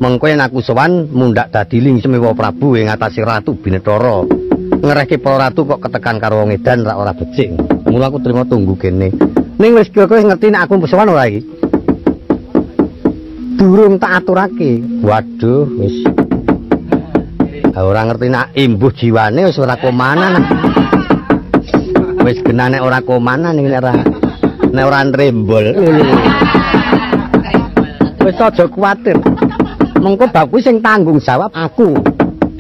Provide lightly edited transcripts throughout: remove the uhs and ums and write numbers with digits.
Mengko yen aku sowan mundhak dadi ling Semewa Prabu ing atase Ratu Binetara. Ngerehke para ratu kok ketekan karo wong edan ra ora becik. Mula aku trimo tunggu kene. Ning wis kowe wis ngerti nek aku sowan ora iki? Durung tak aturake. Waduh, wis. Ora ngerti nek imbuh jiwane wis ora komanan. Wis genah nek ora komanan ning nek ora nrembol. Wis aja kuwatir. Mengko bab kuwi sing tanggung jawab aku.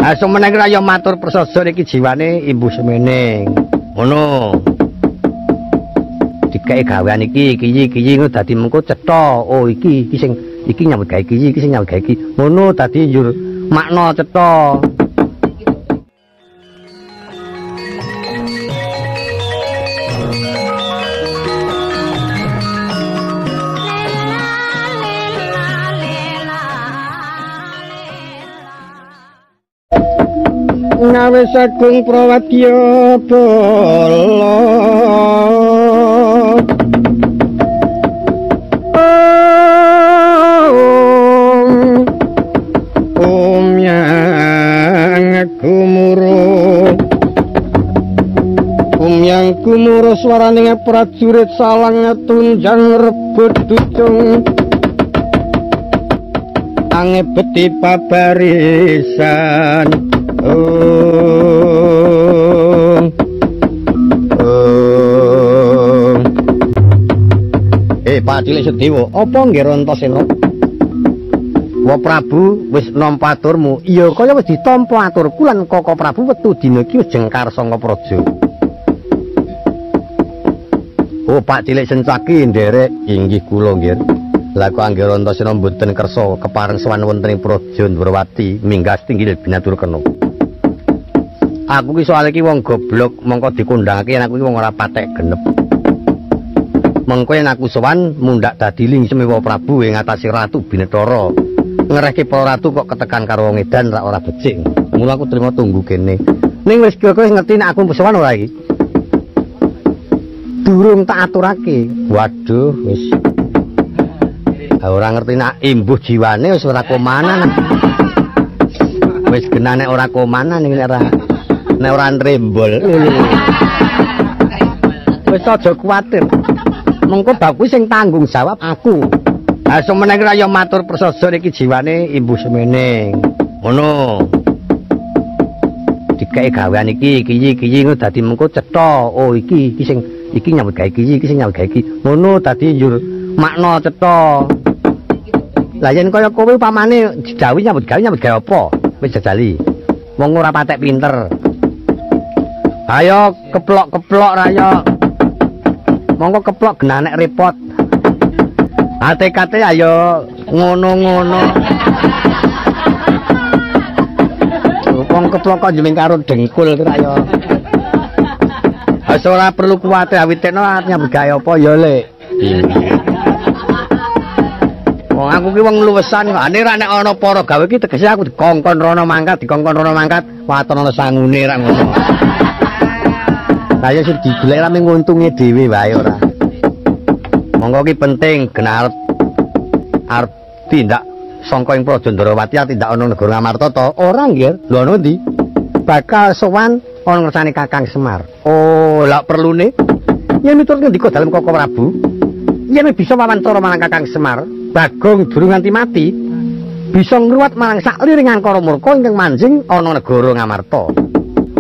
Ha sumeneng ra ya matur prasaja iki jiwane imbuh semene. Ngono. Dikeki gawean iki iki iki ngono dadi mengko cetha. Oh iki iki sing iki nyambut gawe iki iki sing nyambut gawe iki. Ngono dadi njur makna cetha. Ngawis agung prawadya bala Om yang gumuruh Om yang gumuruh swaraning prajurit salang tunjang rebut ducung angebeti pabarisan. Pak Cilik Sedewa, apa nggih Antasena? Wa Prabu wis nampa aturmu. Iya, kaya wis ditampa aturku lan Koko Prabu wetu dina iki wis jengkar saka praja. Oh, Pak Cilik Sencaki nderek inggih kula nggih. Lah kok anggere Antasena mboten kersa kepareng sowan wonten ing Praja Ndrawati minggas tinggil binatur kena. Aku ki soal iki wong goblok mongko dikondhangake yen aku iki wong ora patek genep. Mengko yen aku sowan mundhak dadi ling Semewa Prabu ing atase Ratu Binetara. Ngerehke para ratu kok ketekan karo wong edan ra ora becik. Mula aku trimo tunggu kene. Ning wis kowe wis ngerti nek aku sowan ora iki? Durung tak aturake. Waduh, wis. Ora ngerti nek imbuh jiwane wis ora komanan. Wis genah nek ora komanan ning nek ora nrembol. Wis aja kuwatir. Mengko bab kuwi sing tanggung jawab aku. Ha sumeneng ra ya matur prasaja iki jiwane imbuh semene. Ngono. Dikeki gawean iki iki iki ngono dadi mengko cetha. Oh iki iki sing iki nyambut gawe iki iki sing nyambut gawe iki. Ngono dadi njur makna cetha. Lah yen kaya kowe upamane didhawuhi nyambut gawe apa? Wis jajali. Wong ora patek pinter. Ayo keplok-keplok ra yo. Monggo keplok genah nek repot. ATKT ayo ngono-ngono. Wong keplok kok jeneng karo dengkul ki ra yo. Wis ora perlu kuwatir awitekno nyambut gawe apa ya, Lek. Wong aku ki wong luwesan kok. Ane ra nek ana para gawe ki tegese aku dikongkon rono mangkat, dikongkon rono mangkat, waton ana sangune ra ngono. Lah ya sing digolek ra mung untunge dhewe wae ora. Monggo ki penting genah arep tindak sangka ing Praja Ndrawati tindak ana negara Ngamarta to? Ora nggih. Lho ana ndi? Bakal sowan ana ngersane Kakang Semar. Oh, lha perlune yen miturut ngendika dalem Koko Prabu, yen bisa wawancara marang Kakang Semar, Bagong durung nganti mati bisa ngruwat marang sakliring angkara murka ingkang manjing ana negara Ngamarta.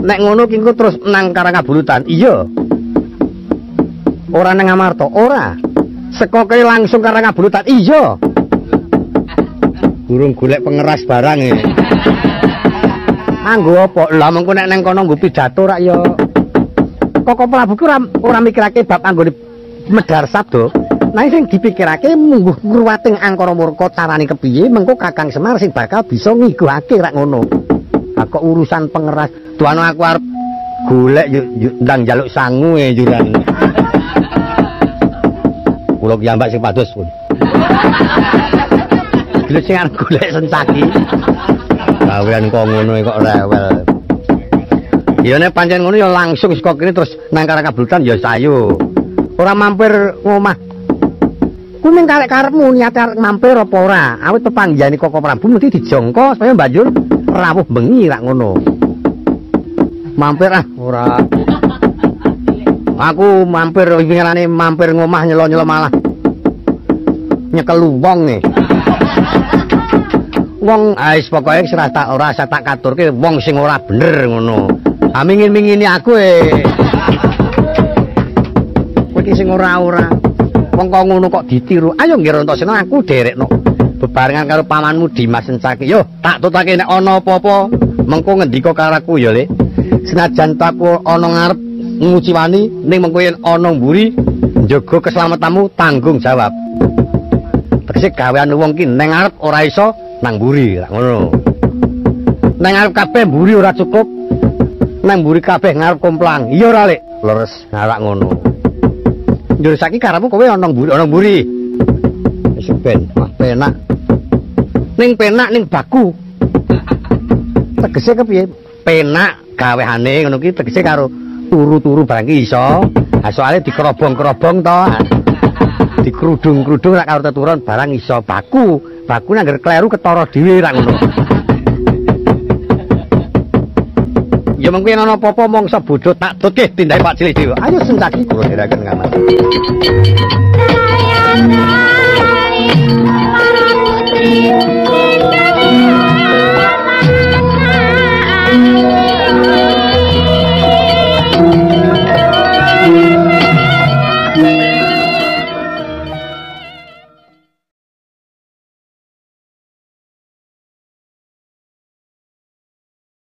Nek ngono ki engko terus nang Karangkabulutan. Iya. Ora nang Ngamarta, ora. Saka kene langsung Karangkabulutan. Iya. Durung golek pengeras barang e. Anggo apa? Lah mengko nek nang kono nggo pidato rak ya. Koko Prabu ki ora mikirake bab anggone medhar sabda. Nanging sing dipikirake mungguh ngruwating angkara murka carane kepiye mengko Kakang Semar sing bakal bisa ngiguhake rak ngono. Ha kok urusan pengeras tuan aku arep golek ndang njaluk sangu e juran. Kula piyambak sing pados pun. Gile sing arep golek sencaki. Gawean kok ngono kok rewel. Ya nek pancen ngono ya langsung saka kene terus nang Karangkabulutan ya sayu. Ora mampir ngomah Kuning karek karepmu niate arep mampir apa ora? Awit pepanggihane Koko Prabu mesti dijangka supaya banjur rawuh bengi rak ngono. Mampir ah ora. Aku mampir winginane mampir ngomah nyelo-nyelo malah nyekel wong e. Wong wis pokoke ora tak ora usah tak katurke wong sing ora bener ngono. Ah mingin-mingini aku e. Kowe iki sing ora-ora. Wong kok ngono kok ditiru. Ayo nggih Antasena aku derekno. Bebarengan karo pamanmu Dimas Sencaki. Yo tak tutake nek ana apa-apa mengko ngendika karo aku ya Le. Senajan aku ana ngarep nguciwani ning mengko yen ana mburi njaga keselamatanmu tanggung jawab. Tegese gawean wong ki neng ngarep ora iso nang mburi lak ngono. Nang ngarep kabeh mburi ora cukup. Nang mburi kabeh ngarep komplang. Iya ora Lek? Leres ngarak ngono. Njur saiki karepmu kowe ana mburi, ana mburi. Wis ben, mah penak. Ning penak ning baku. Tegese kepiye? Penak gawehane ngono ki tegese karo turu-turu barang ki iso. Ha soalé dikerobong-kerobong to. Dikrudung-krudung rak karo teturon barang iso baku. Baku nangger kleru ketara dhewe rak ngono. Ya mengko yen ana apa-apa mongso bodho tak tutke tindake Pak Cilik dhewe. Ayo Sencaki kula dherekaken ngamat. Para putri.